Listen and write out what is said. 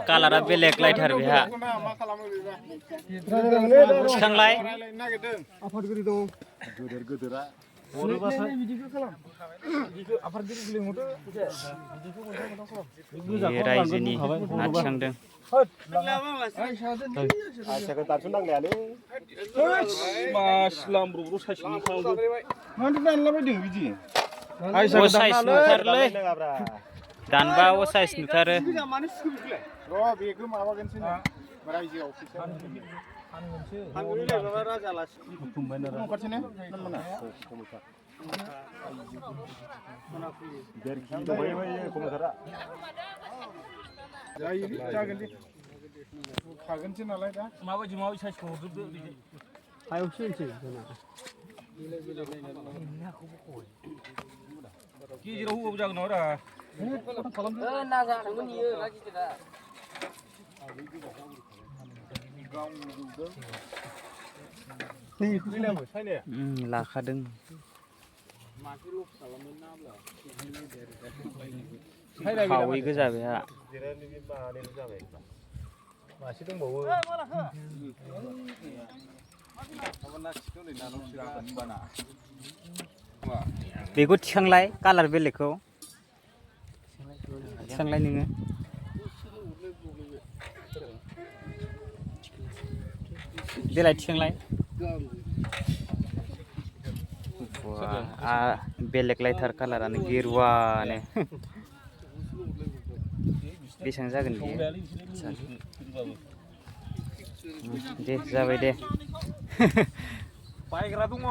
कालारा बेलेग लाइटार बेहा थिखांलाय रायजोनि ना थिखांदों दानबा अ साइज नुथारो खागोनसो नालाय दा माबायदि साइजखौ हरजोबदो हायावसो होनसै गेजेराव होबाबो जागोन नामा ना जादोंमोन इयो ना गिदिरा लाखादों खावै गोजा बेहा मासे दंबावो बेखौ थिखांलाय कालार बेलेगखौ थिखांलाय नोङो देलाय थिखांलाय बेलेग लाइटार कालारानो गेरुवानो बेसेबां जागोन बेयो दे जाबाय दे बायग्रा दङ